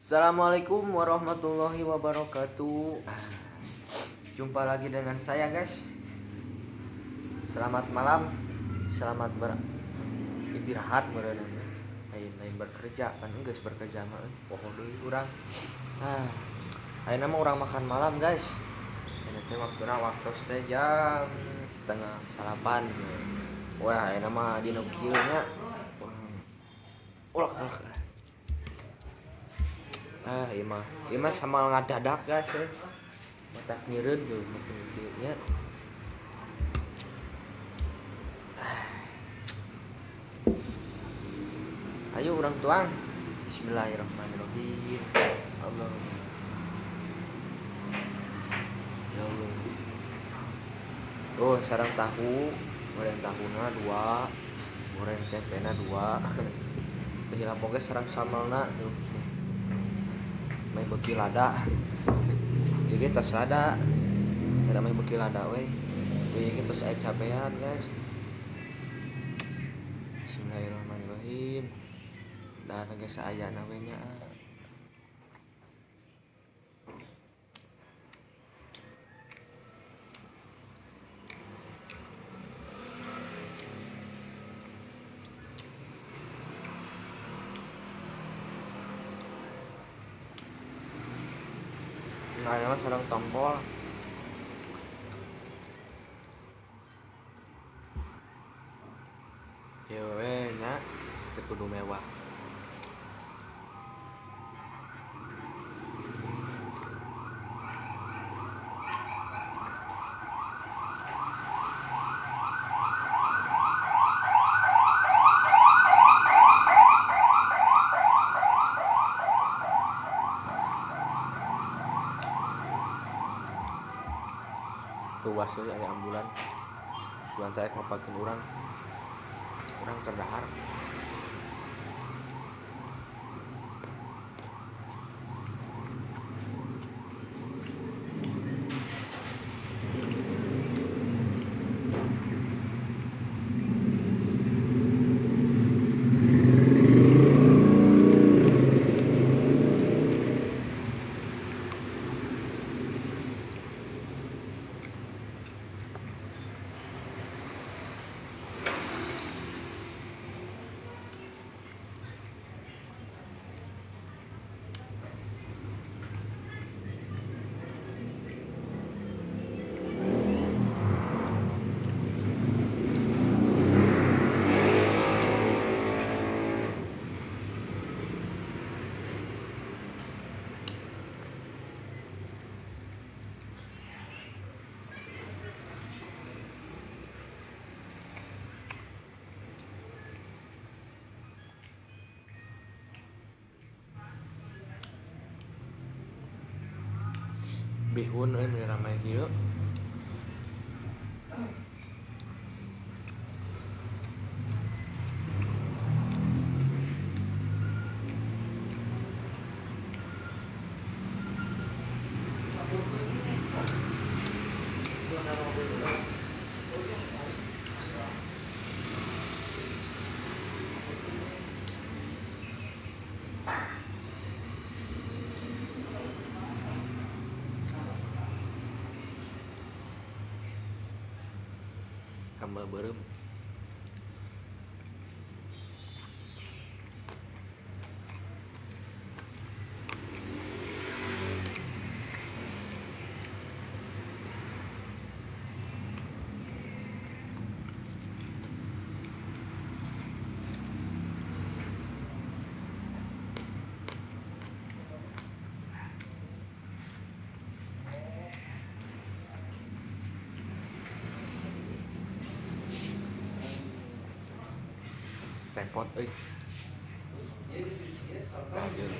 Assalamualaikum warahmatullahi wabarakatuh. Jumpa lagi dengan saya, guys. Selamat malam. Selamat beristirahat meureun nya. Lain lain bekerja kan, geus bekerja mah euy. Poho deui urang. Ah, ayeuna mah urang makan malam, guys. Ini teh waktuna waktu teh jam 8.30. Wah, ayeuna mah dina kieu nya. Ulah ulah. Ah, ieu mah sama ngadadak, guys, eh. Matak nyeureun tuh makin kieu nya. Ayo urang tuang. Bismillahirrahmanirrahim. Allah. Ya Allah. Oh, sareng tahu, goreng tahuna dua, goreng tempena dua. Teu hilap oge sareng sambalna tuh. Meh beuki lada. Ieu tos lada. Ada meh beuki lada we. Tuh ieu tos aya cabean, guys. Bismillahirrahmanirrahim. Dan geus saayana we nya. Nah, ini mah sareng tongkol. Ieu we nya teu kudu mewah. Luas euy aya ambulan. Ambulan teh ngapakeun urang. Urang keur dahar. Bihun euy meni ramai kieu. Sambal beureum. Repot euy. Lanjut.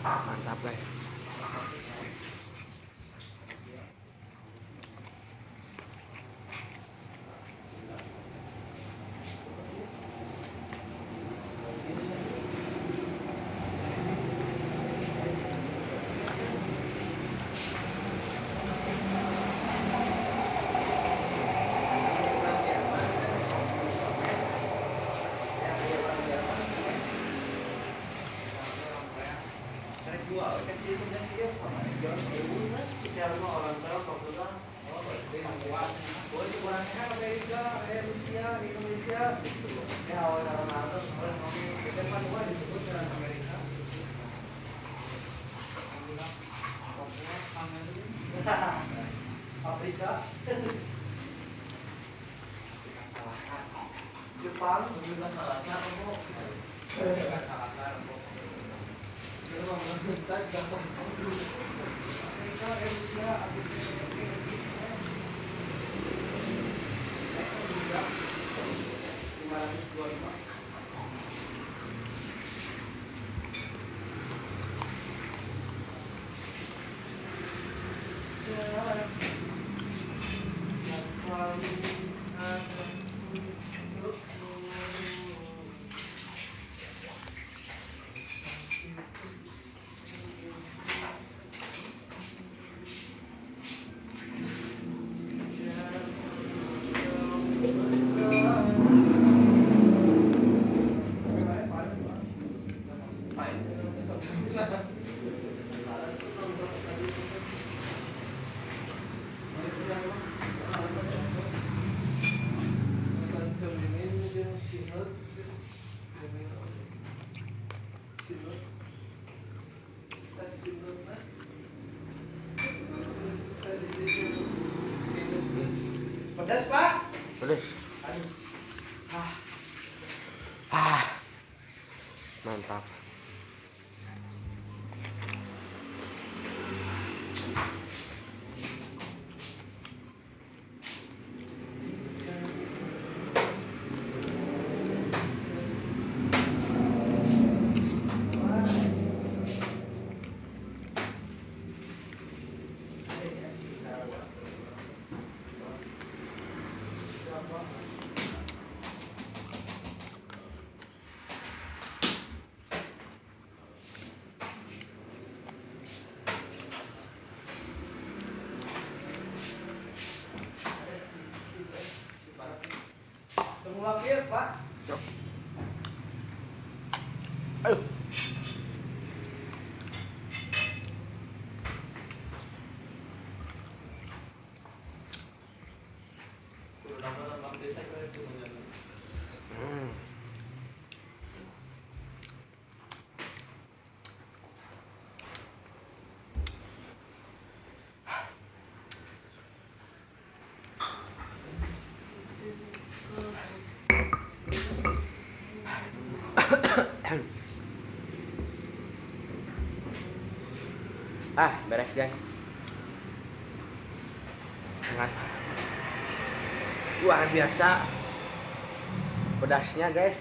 Mantap guys. Afrika, Jepang, Pedas, Pak? Pedas. Ah. Mantap. Tunggu wakil, Pak. Ayo. Ah, beres guys. Sangat luar biasa pedasnya guys.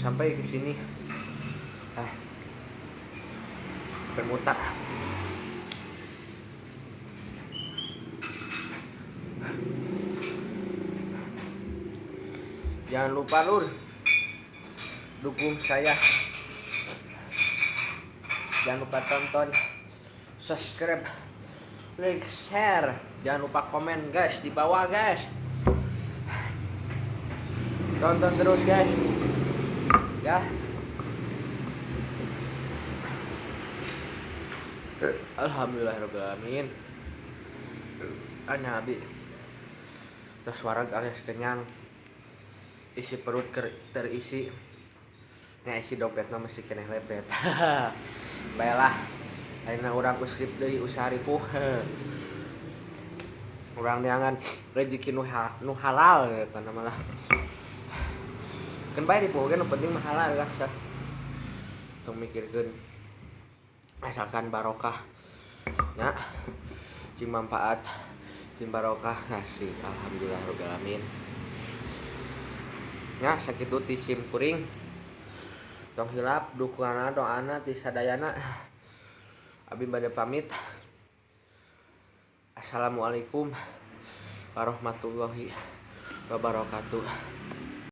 Sampai ke sini. Ah. Bermutar. Jangan lupa lur, dukung saya. Jangan lupa tonton, subscribe, like, share. Jangan lupa komen guys di bawah guys. Tonton terus guys. Ya. Alhamdulillahirabbil alamin. Ana abi tos wareg alias kenyang. Isi perut terisi. Nya isi dompetna masih keneh lepet. Baiklah. Ayeuna urang usrip deui usaha ripuh. Urang neangan rezeki nu halal eta mah lah. Keun bae ripuh ge, nu penting mah halal lah sah. Tong mikirkeun, asalkan barokah nya, cing manfaat, cing barokah ngasih. Alhamdulillah rabbil alamin. Nya sakitu ti sim kuring. Tong hilap dukunganna, doana ti sadayana. Abi bade pamit. Assalamualaikum warahmatullahi wabarakatuh.